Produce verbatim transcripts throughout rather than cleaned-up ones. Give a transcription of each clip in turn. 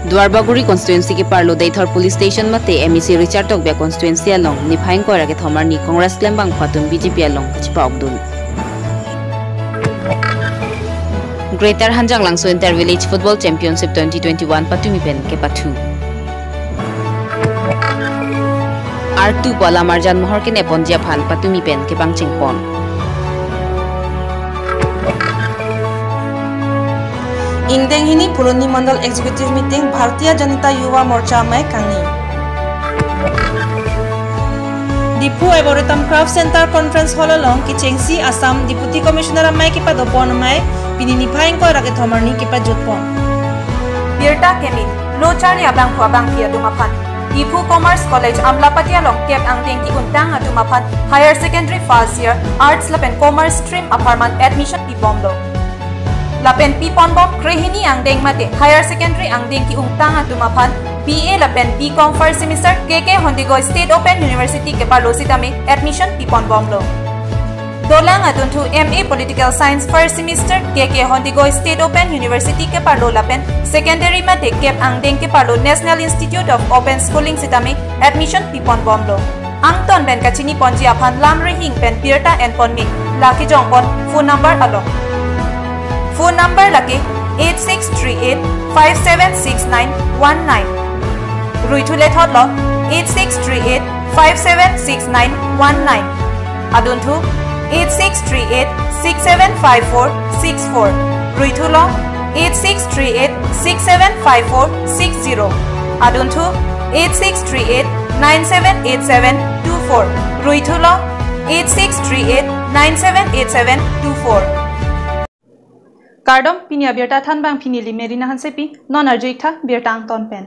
Duarbagori constituency keparlo Deithor police station mate M A C Richard Tokbi a constituency along niphai ingkoi ra kethom arni Congress klembangphu atum B J P along kachepa-okdun. Greater Hanjanglangso Inter Village Football Championship twenty twenty-one patumi pen kepathu. Artu pu alamarjan mohor kenep ponji aphan patumi pen kepangchengpon. Ingdeng hini Phuloni Mandal Executive Meeting Bharatiya Janata Yuva Morcha amei kangni. Diphu Arboretum Craft Center Conference Hall along kechengsi Assam Deputy Commissioner amei kepadopon amei pini niphai ingkoi ra kethom arni kepajutpon. Birta keme, lo charli abangphu abangphi atum aphan. Diphu Commerce College Amlapati along kep angdeng ki-ungtang atum aphan Higher Secondary first year Arts lapen Commerce stream apharman admission pibomlo. Lapen piponbom krehini angdeng mate Higher Secondary angdeng ki-ungtang atum aphan B A lapen B Com first semester K K Hondigoy State Open University keparlo sitame admission piponbomlo. Dolang adunthu M A Political Science first semester K K Hondigoy State Open University keparlo lapen secondary mate kep angdeng keparlo National Institute of Open Schooling sitame admission piponbomlo. Angton pen kachiniponji aphan lam rihing pen birta enpon me, lake jongpon phone number along. Phone number lake eight six three eight five seven six nine one nine. Ruithu lethotlo eight six three eight five seven six nine one nine. Adunthu eight six three eight six seven five four six four. Ruithulo eight six three eight six seven five four six zero. Adunthu eight six three eight nine seven eight seven two four. Ruithulo eight six three eight nine seven eight seven two four. Kardom, pini abirta thanbangphi neli Merina Hansepi, non arju-iktha birta angton pen.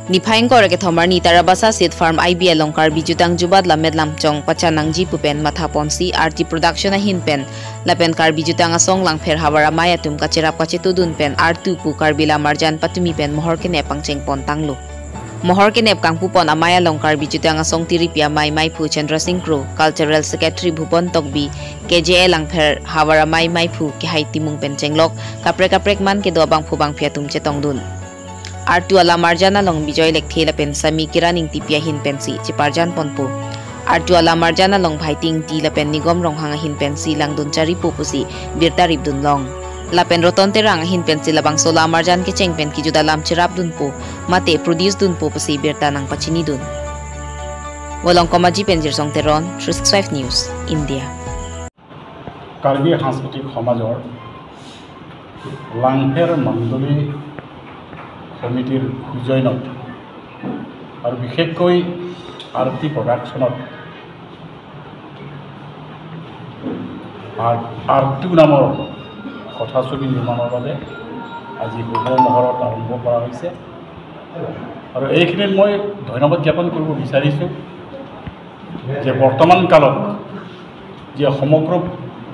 Niphai ingkoi ra kethom arni Tarabasa Seed Farm I B along Karbi jutang jubat lammet lamchong pachan nangji pu pen mathaponsi Arti Production ahin pen lapen Karbi jutang asong Langpher havar amei atum kacherap kachetudun pen Artu pu Karbi alamarjan patumi pen mohor kenep pangchengpon tanglo. Mohor kenep kangpupon amei along Karbi jutang asong tiripi amei meiphu Chandra Singh Kro, Cultural Secretary Bhupon Tokbi, K J A Langpher havar amei meiphu Kehai Timung pen chenglok kaprek kaprek man kedo abangphu bangphi atum chetongdun. Artu alamarjan along Bijoy Lekthe lapen Sami Kiran Ingtipi ahin pensi cheparjan ponpo. Artu alamarjan along Bhaiti Ingti lapen Nigom Ronghang ahin pensi langdun charipo pusi birta ripdun long. Lapen Roton Terang ahin pensi labangso alamarjan kecheng pen kejut alam cherapdunpo mate produce dunpo pusi birta nangpachinidun. Volongkom Aji pen Jirsong Teron, three six five News, India. Karbi সাংস্কৃতিক সমাজৰ লাংফেৰ মণ্ডলী সমিতিৰ সৌজন্যত আৰু বিশেষকৈ আৰতি প্ৰডাকশ্যনত আৰ-, আৰতু নামৰ কথাছবি নিৰ্মাণৰ বাবে আজি শুভ মুহূৰ্তত আৰম্ভ কৰা হৈছে। আৰু এইখিনিত মই ধন্যবাদ জ্ঞাপন কৰিব বিচাৰিছোঁ যে বৰ্তমান কালত যে সমগ্ৰ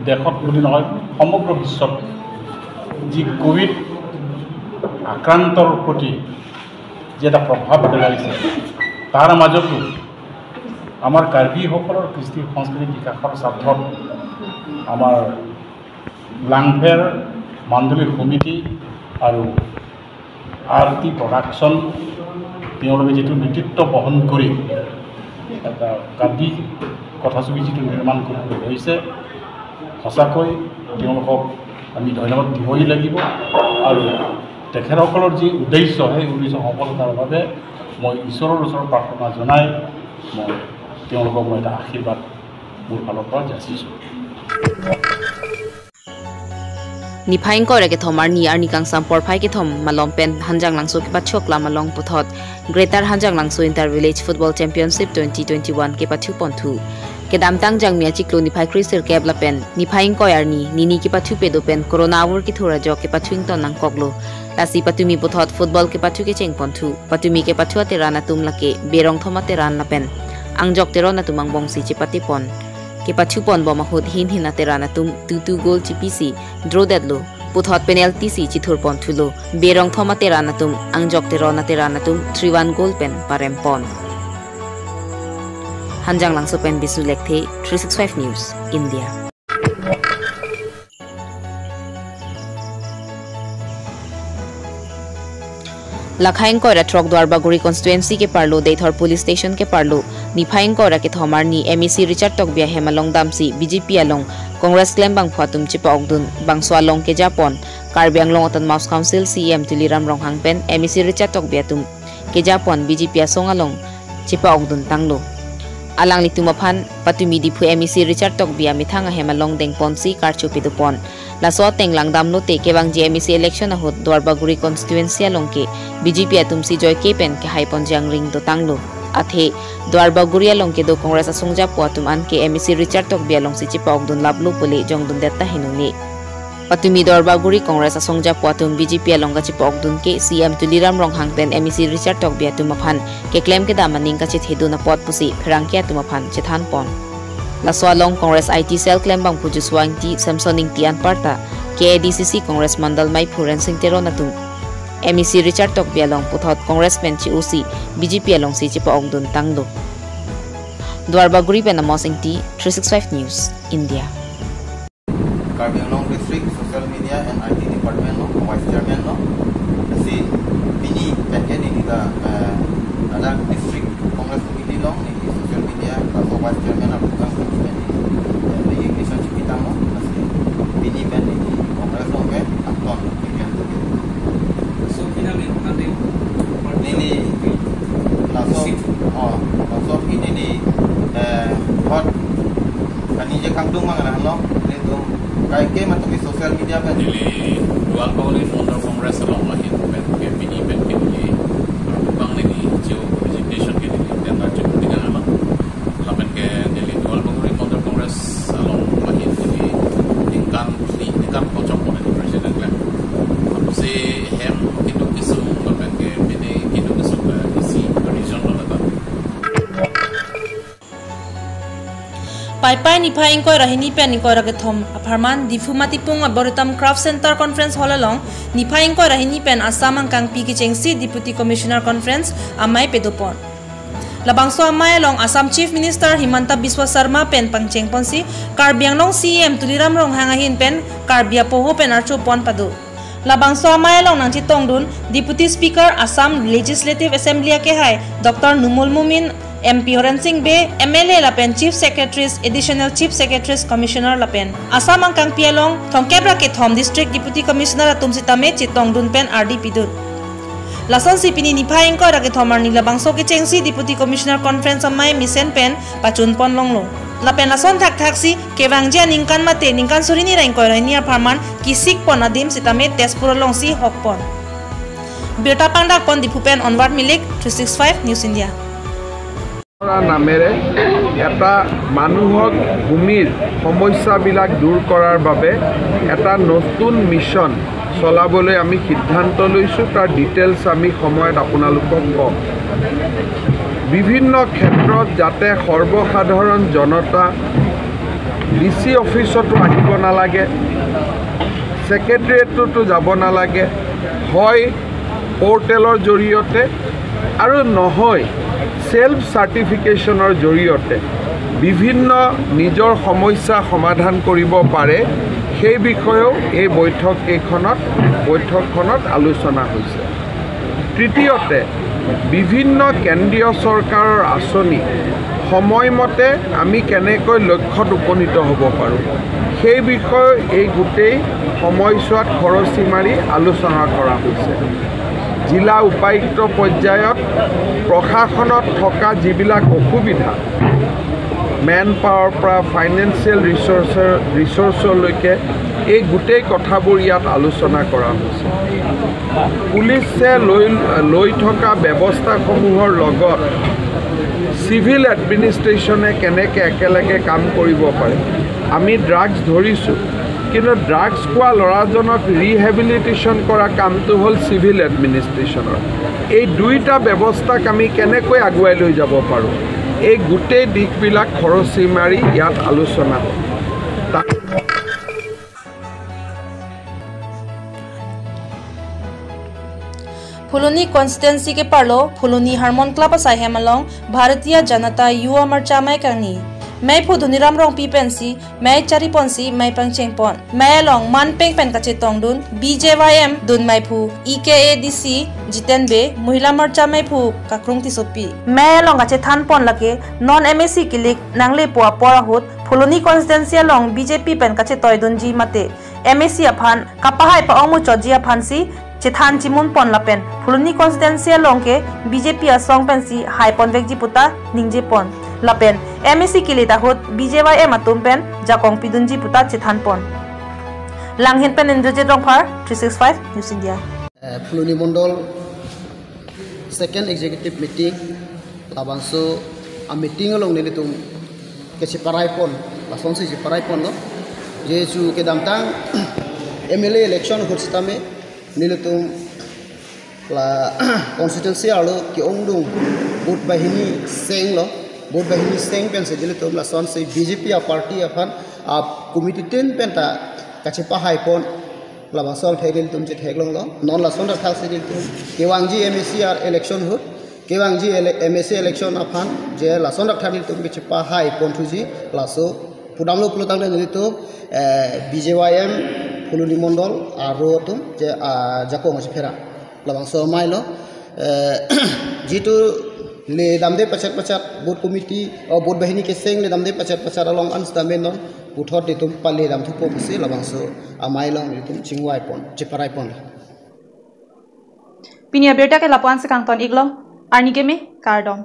দেশত বুলি নহয়, সমগ্ৰ বিশ্বত যি কোভিড আক্ৰান্তৰ প্ৰতি যি এটা প্ৰভাৱ পেলাইছে, তাৰ মাজতো আমাৰ কাৰ্বিসকলৰ কৃষ্টি সংস্কৃতি বিকাশৰ স্বাৰ্থত আমাৰ লাংফেৰ মাণ্ডলী সমিতি আৰু আৰতি প্ৰডাকশ্যন তেওঁলোকে যিটো নেতৃত্ব বহন কৰি এটা কাৰ্বি কথাছবি যিটো নিৰ্মাণ কৰিবলৈ লৈছে, সঁচাকৈ তেওঁলোকক আমি ধন্যবাদ দিবই লাগিব। আৰু তেখেতসকলৰ যি উদ্দেশ্য, সেই উদ্দেশ্য সফলতাৰ বাবে মই ঈশ্বৰৰ ওচৰত প্ৰাৰ্থনা জনাই মই তেওঁলোকক মই এটা আশীৰ্বাদ মোৰ ফালৰ পৰা যাচিছোঁ। Niphai ingkoi ra kethom arni, arni kangsam porphai kethom malom pen Hanjanglangso kepachok lam along puthot Greater Hanjanglangso Inter Village Football Championship twenty twenty-one kepathu ponthu. Kedamtang Jangmi achiklo niphai kre-sirkep lapen niphai ingkoi arni nini kepathu pedo pen Corona avur kethur ajok kepathu ington nangkoklo. Lasi patumi puthot football kepathu kecheng ponthu. Patumi kepathu ateran atum lake Berongthom ateran lapen Angjok Teron atum angbongsi chepate pon. Kepathu ponbom ahut hin hin ateran atum two two goal chipisi draw detlo. Puthot penalty si chithur ponthulo. Berongthom ateran atum, Angjok Teron ateran atum three one goal pen parem pon. Hanjanglangso pen Bisnu Lekthe, three six five News, India. Lakha ingkoi ra throk Duarbagori constituency keparlo Deithor police station keparlo niphai ingkoi ra kethom arni M A C Richard Tokbi ahem along damsi B J P along Congress klembangphu atum chepa-okdun, bangso along kejapon Karbi Anglong Autonomous Council C E M Tuliram Ronghang pen M A C Richard Tokbi atum kejapon B J P asong along chepa-okdun tanglo. Alanglitum aphan patumi Diphu M A C Richard Tokbi amethang ahem along dengponsi karcho pedopon. Laso ateng langdamlote kevangji M A C election ahut Duarbagori constituency along ke B J P atumsi joike pen kehaiponji angring dotanglo. Athe Duarbagori along kedo Congress asongjapo atum anke M A C Richard Tokbi alongsi chepa-okdun laplo pule jongdundet tahenongle. Patumi Duarbagori Congress asongjapo atum B J P along kachepa-okdun ke C E M Tuliram Ronghang pen M A C Richard Tokbi atum aphan keklem kedam aning kachethedun apot pusi pherangke atum aphan chethanpon. Laso along Congress I T cell klembangphu Joshua Ingti, Samson Ingti anparta K A D C C Congress Mandal maiphu Rensing Teron atum M A C Richard Tokbi along puthot Congress pen che-osi B J P alongsi chepa-okdun tanglo. Duarbagori pen Amos Ingti, three six five News, India. Karbi Anglong District Social Media and I T Department along Vice Chairman along. Lasi pini pen ke neli ta, eh, ada District Congress Committee along neli Social Media laso Vice Chairman along program pini pen neli, eh, resignation chipi tanglo. Lasi pini pen neli Congress along ke aton. So, pini neli ante neli laso, oh, laso pini neli, eh, hot kani je kangdung mang na lo, nelitum kaike matumi social media pen. Neli Duarbagori Mandal Congress along ahin pen ke pini pen ke neli, uh, bang neli jo resignation ke neli tender jo tinggal lo. Lapen ke neli Duarbagori Mandal Congress along ahin neli ningkan ni ningkan kosong ko neli president klem. Apotsi hem keduk kesung lapen ke pini keduk kesung ke isi region lo lata. Paipai niphai ingkoi ra hini pen ingkoi ra kethom apharman Diphu Matipung Arboretum Craft Center Conference Hall along niphai ingkoi ra hini pen Assam angkangpi kechengsi Deputy Commissioner Conference amei pedopon. Labangso amei along Assam Chief Minister Himanta Biswa Sarma pen pangchengponsi Karbi Anglong C E M Tuliram Ronghang ahin pen Karbi apoho pen archopon pado. Labangso amei along nangchetongdun Deputy Speaker Assam Legislative Assembly akehai Doctor Numal Momin, M P Horensing Bey, M L A lapen Chief Secretaries, Additional Chief Secretaries, Commissioner lapen Assam angkangpi along thomkep ra kethom District Deputy Commissioner atum sitame chetongdun pen ardi pidun. Lasonsi pini niphai ingkoi ra kethom arni labangso kechengsi Deputy Commissioner Conference amei mesen pen pachunpon longlo. Lapen lason thakthaksi kevangji aningkan mate ningkan suri ni ra ingkoi ra hini apharman kesikpon adim sitame Tezpur alongsi hokpon. Birta pangdakpon Diphu pen Onward Milik, three six five News India. নামেৰে এটা মানুহক ভূমিৰ সমস্যাবিলাক দূৰ কৰাৰ বাবে এটা নতুন মিছন চলাবলৈ আমি সিদ্ধান্ত লৈছোঁ। তাৰ ডিটেইলছ আমি সময়ত আপোনালোকক কম। বিভিন্ন ক্ষেত্ৰত যাতে সৰ্বসাধাৰণ জনতা ডি চি অফিচতো আহিব নালাগে, ছেক্ৰেটেৰিয়েটতো যাব নালাগে, হয় পৰ্টেলৰ জৰিয়তে আৰু নহয় ছেল্ফ চাৰ্টিফিকেশ্যনৰ জৰিয়তে বিভিন্ন নিজৰ সমস্যা সমাধান কৰিব পাৰে, সেই বিষয়েও এই বৈঠককেইখনত, বৈঠকখনত আলোচনা হৈছে। তৃতীয়তে, বিভিন্ন কেন্দ্ৰীয় চৰকাৰৰ আঁচনি সময়মতে আমি কেনেকৈ লক্ষ্যত উপনীত হ'ব পাৰোঁ, সেই বিষয়ে এই গোটেই সময়ছোৱাত খৰচি মাৰি আলোচনা কৰা হৈছে। জিলা উপায়ুক্ত পৰ্যায়ত প্ৰশাসনত থকা যিবিলাক অসুবিধা, মেন পাৱাৰৰ পৰা ফাইনেন্সিয়েল ৰিচৰ্চৰ, ৰিচৰ্চলৈকে এই গোটেই কথাবোৰ ইয়াত আলোচনা কৰা হৈছে। পুলিচে লৈ, লৈ থকা ব্যৱস্থাসমূহৰ লগত চিভিল এডমিনিষ্ট্ৰেশ্যনে কেনেকৈ একেলগে কাম কৰিব পাৰে। আমি ড্ৰাগছ ধৰিছোঁ, কিন্তু ড্ৰাগছ খোৱা ল'ৰাজনক ৰিহেবিলিটেশ্যন কৰা কামটো হ'ল চিভিল এডমিনিষ্ট্ৰেশ্যনৰ। এই দুইটা ব্যৱস্থাক আমি কেনেকৈ আগুৱাই লৈ যাব পাৰোঁ, এই গোটেই দিশবিলাক খৰচি মাৰি ইয়াত আলোচনা হ'ল। তা- Phuloni constituency keparlo Phuloni Harmon Club asai hem along Bharatiya Janata Yuva Morcha amei kangni. Meiphu Dhoniram Rongpi pensi mei chari ponsi mei pangcheng pon. Mei along manpeng pen kachetong dun B J Y M dun meiphu E K A D C Jiten Bey, Mohila Morcha meiphu Kakrung Tissopi. Mei along kachethan pon lake non M A C kilik nanglepo apor ahut Phuloni constituency along B J P pen kachetoi dunji mate M A C aphan kapahai pa-ong muchotji aphansi chethan chimun pon lapen Phuloni constituency along ke B J P asong pensi hai ponvekji puta ningje pon. Lapen M A C kilit ahut B J Y M atum pen jakong pidunji puta chethan pon. Langhin pen Indrajit Rongphar, three six five News India. Eh, Phuloni Mondol second executive meeting, labangso a meeting along nelitum kacheparai pon, lasonsi cheparai ponlo. Jesu kedamtang M L A election ahut sitame nelitum la constituency arlo ke-ongdung vote banghini senglo, vote banghini seng pensi nelitum lasonsi B J P a party aphan a committee tin penta kachepahai pon, labangso angthek nelitum chetheklonglo. Non lason dak thaksi nelitum kevangji M A C ar election ahut, kevangji ele-, M A C election aphan je lason dak tha nelitum kachepahai ponthuji laso pudamlo pulotangte nelitum, eh, B J Y M Phuloni Mondol arlo atum je, ah, jakong chephera. Labangso amailo, eh, jitu le damde pachat pachat vote committee, o vote banghini keseng le damde pachat pachat along an sitame non puthot nelitum pale dam thupo pusi labangso amei along nelitum chingvai pon, cheparai pon. Pini abirta ke lapu-an si kangton iklo, arni keme, kardom.